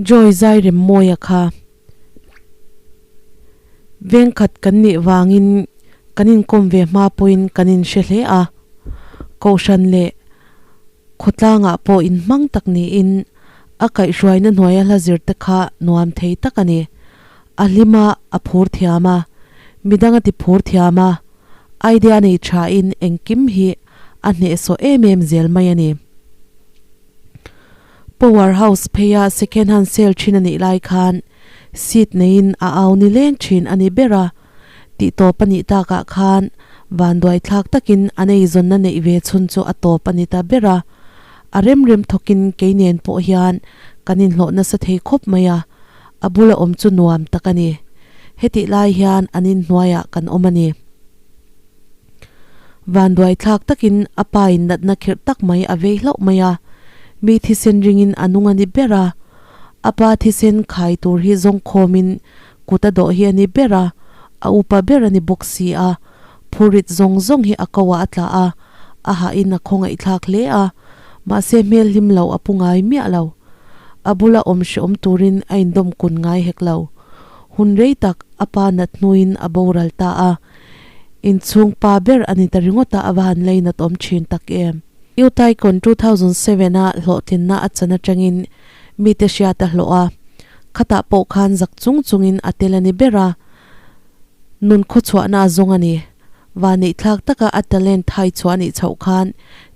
Joy zai rem mawia kha vengkhat kan nih vangin kan inkawm ve hma pawhin kan inhre hle a, Kohhran leh khawtlangah pawh inhmang tak niin a kaihhruaina hnuaia hla zir te kha nuam thei tak a ni. A hlim a, a phur thiam a, midang a ti phur thiam a, idea nei thain engkim hi a hnehsawh em em zel mai a ni. Power House pheia second hand sale thin a nih lai khan seat neiin a au ni leng thin a ni ber a, tih tawp a nih takah khan vanduai thlak takin an eizawnna neih ve chhun chu a tawp a ni ta ber a, a rem rem thawkin kei nen pawh hian kan inhlawh nasa thei khawp mai a, a bula awm chu nuam tak a ni. Hetih lai hian an inhnuaiah kan awm a ni. Vanduai thlak takin a pa in natna khirh tak mai a vei hlauh mai a, mi thisen ringin a nung a ni ber a. A pa thisen khai tur hi zawngkhawmin kut a dawh hi a ni ber a, a upa ber a ni bawk si a, phurit zawng zawng hi a ko ah a tla a, a hahin a khawngaihthlak hle a, mahse hmel hlim lo a pu ngai miah lo. A bula awm hreawm turin a indawm kun ngai hek lo. Hun rei tak a pa nat hnuin a boral ta a. Inchhung pa ber a ni ta ringawt a, a va han lei nat awm thin tak em. Utaikon 2007 a hlawhtlinna a chan atangin mite hriat a hlawh a, khatah pawh khan zak chung chungin a tel a ni ber a, nun khawchhuahna a zawng a ni. Vaneihthlak taka a talent hai chhuah a nih chhoh khan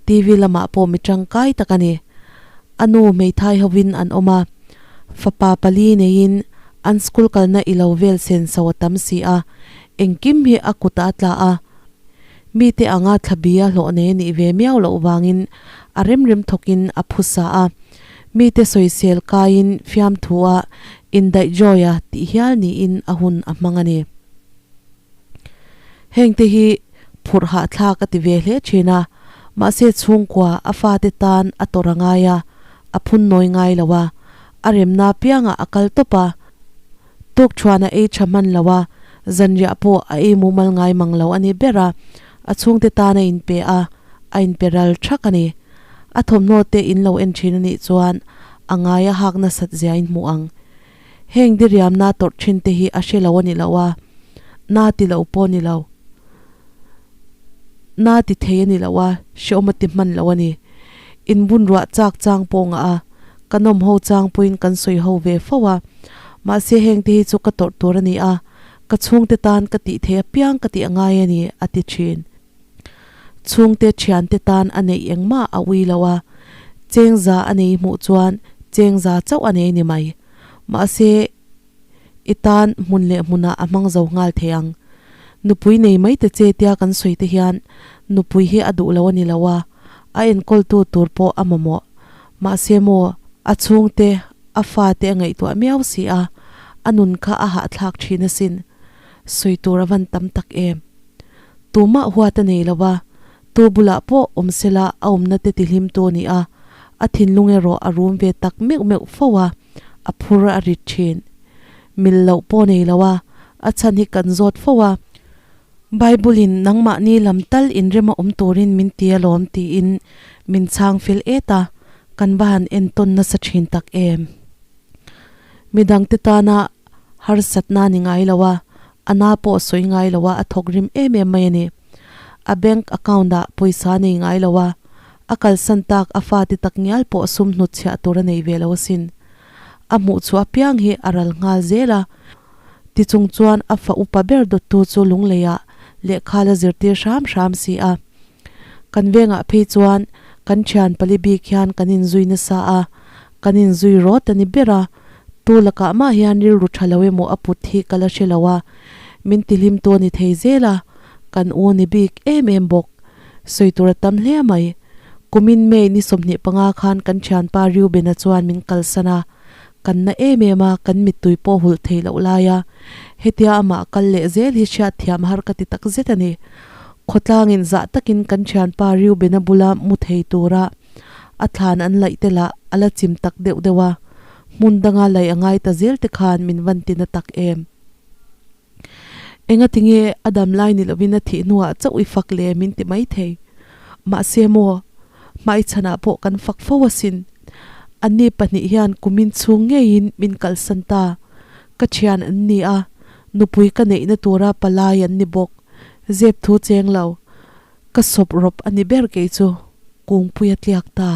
TV lamah pawh mi tangkai tak a ni. A nu hmeithai hovin an awm a, fapa pali neiin an school kalna i lo vel sen so a tam si a, engkim hi a kutah a tla a, mite anga thlabia hlawh nei a nih ve miau loh vangin a rem rem thawkin a phusa a, mite sawisel kaiin fiamthu a indaih joy a tih hial niin a hun a hmang a ni. Hengte hi phurh hahthlak a ti ve hle thin a, mahse chhungkua a fate tan a tawrh a ngai a, a phun nawi ngai lo a, a remna piangah a kal tawp a, tuk thuan a ei tha hman lo a, zanriah pawh a ei mumal ngai mang lo a ni ber a, a chhungte tan a inpe a, a inpe ral thak a ni. A thawmhnaw te in lo en thin a nih chuan a ngai a hak nasat zia in hmuh ang. Heng diriamna tawrh thin te hi a hre lo a ni lo a, na ti lo pawh a ni lo. Na ti thei a ni lo a, hreawm a ti hman lo a ni. Inbunruah chak chang pawh ngah a, ka nawm ho chang pawhin kan sawi ho ve fo a. Mahse heng te hi chu ka tawrh tur a ni a, ka chhungte tan ka tih theih apiang ka tih a ngai a ni, a ti thin. Chhungte thiante tan a neih engmah a ui lo a, chengza a nei hmuh chuan chengza chauh a nei ni mai. Mahse, i tan hmun leh hmunah a hmang zo nghal thei ang. Nupui nei mai ta che tia kan sawi te hian nupui hi a duh lo a ni lo a, a enkawltu tur pawh a mamawh. Mahse maw, a chhungte, a fate a ngaihtuah miau si a, a nun kha a hahthlak thin asin. Sawi tur a van tam tak em. Tumah huat a nei lo a, tu bulah pawh awm sela a awmna te tihlim tu a ni a, a thinlung erawh a rum ve tak meuh meuh fo a, a phur a rit thin. Mil loh pawh nei lo a, a chhan hi kan zawt fo a. Bible in nangmahni lam tal inrema awm turin min ti alawm tiin min chhang fel et a, kan va han entawn nasa thin tak em. Midangte tana harsatna ni ngai lo a, a na pawh sawi ngai lo a, a thawk rim em em mai a ni. A bank account ah pawisa a nei ngai lo a, a kalsan tak a fate tak ngial pawh sum hnutchhiah tur a nei ve lo asin. A hmuh chhuah apiang hi a ral nghal zel a, tichung chuan a fa upa ber dawttu chu lungleiah lehkha la zirtir hram hram si a. Kan vengah phei chuan kan thian pali bik hian kan inzui nasa a, kan inzui rawt a ni ber a, tu lakah mah hian rilru tha lo emaw a put hi ka la hre lo a, min tihlim tu a ni thei zel a, kan u ni bik em em bawk. Sawi tur a tam hle mai. Kumin May ni 25 khan kan thianpa Reuben-a chuan min kalsan a, kan na em em a, kan mittui pawh hulh thei loh lai a, hetia amah kal leh zel hi hriat thiam har ka ti tak zet a ni. Khawtlangin zah takin kan thianpa Reuben-a bula mu thei tura a thlan an laih te lah a la chim tak deuh deuh a, hmun danga laih a ngai ta zel te khan min van ti na tak em. Enga tinge a dam lai ni lovin a thih hnuah chauh i fak le min ti mai thei. Mahse maw, hmaichhanah pawh kan fak fo asin. Anni pahnih hian kumin chhung ngeiin min kalsan ta. Ka thian an ni a, nupui ka neihna tura palai an ni bawk. Zep thu cheng lo, ka sawp rawp a ni ber kei chu, kungpui a tliak ta.